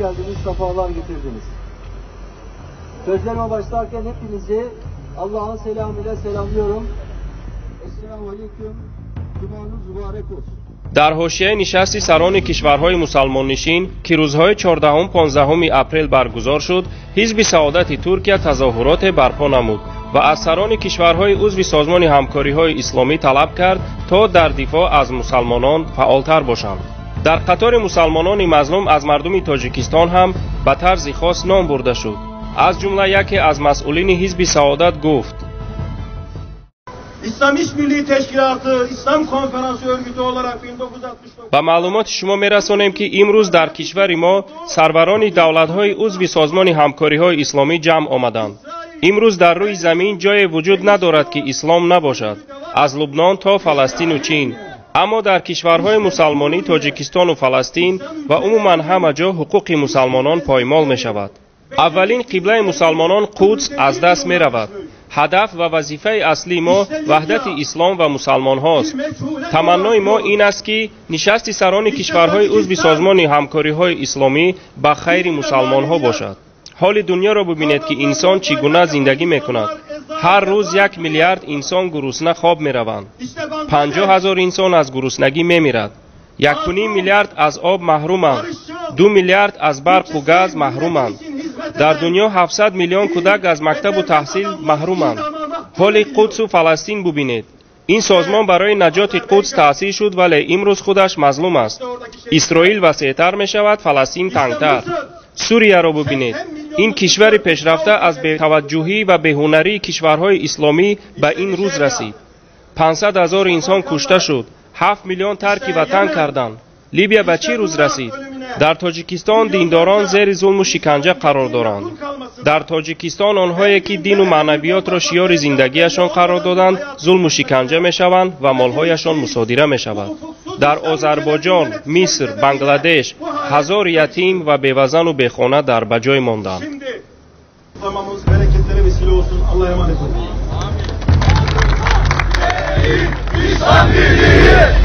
Geldiniz, sefalar getirdiniz. Sözlerime başlarken hepinizi Allah'ın selamıyla selamlıyorum. Esselamu Aleyküm, Cumanız mübarek olsun. Дар ҳошияи нишасти сарони кишварҳои мусалмоннишин, ки рӯзҳои 14-15 апрел баргузор шуд, Ҳизби Саодати Туркия тазоҳуроте барпо намуд ва аз сарони кишварҳои узви Созмони ҳамкориҳои исломӣ талаб кард, то дар дифоъ аз мусалмонон фаъолтар бошанд. Дар қатори мусалмонони мазлум аз мардуми Тоҷикистон ҳам ба тарзи хос ном бурда шуд. Аз ҷумла яке аз масъулини Ҳизби Саодат гуфт: İslam İşbirliği Teşkilatı, İslam Konferansı Örgütü olarak 1969 Ба маълумоти шумо мерасонем, ки имрӯз дар кишвари мо сарварони давлатҳои узви Созмони ҳамкориҳои исломӣ ҷамъ омаданд. Имрӯз дар рӯи замин ҷое вуҷуд надорад, ки ислом набошад, аз Лубнон то Фаластину Чин. Аммо дар кишварҳои мусалмонӣ, Тоҷикистону Фаластин ва умуман ҳама ҷо ҳуқуқи мусалмонон поймол мешавад. Аввалин қиблаи мусалмонон, Қудс, аз даст меравад. Ҳадаф ва вазифаи аслии мо ваҳдати ислом ва мусалмонҳост. Таманнои мо ин аст, ки нишасти сарони кишварҳои узви Созмони ҳамкориҳои исломӣ ба хайри мусалмонҳо бошад. Ҳоли дунёро бубинед, ки инсон чӣ гуна зиндагӣ мекунад. Ҳар рӯз 1 миллиард инсон гурусна хоб мераванд, 50 000 инсон аз гуруснагӣ мемирад, 1,5 миллиард аз об маҳруманд, 2 миллиард аз барқу газ маҳруманд. Дар дунё 700 миллион кӯдак аз мактабу таҳсил маҳруманд. Ҳоли Қудсу Фаластин бубинед. Ин созмон барои наҷоти Қудс таъсис шуд, вале имрӯз худаш мазлум аст. Исроил васеътар мешавад, Фаластин тангтар. Сурияро бубинед. Ин кишвари пешрафта аз бетаваҷҷӯҳӣ ва беҳунарии кишварҳои исломӣ ба ин рӯз расид. 500 000 инсон кушта шуд, 7 миллион тарки ватан карданд. Либия ба чӣ рӯз расид? Дар Тоҷикистон диндорон зери зулму шиканҷа қарор доранд. Дар Тоҷикистон онҳое, ки дину маънавиётро шиёри зиндагиашон қарор доданд, зулму шиканҷа мешаванд ва молҳояшон мусодира мешавад. Дар Озарбойҷон, Миср, Бангладеш ҳазор ятим ва бевазану бехона дар ба ҷой монданд. Şimdi kutlamamız bereketlere vesile olsun. Allah'a emanet olun. İslam Birliği!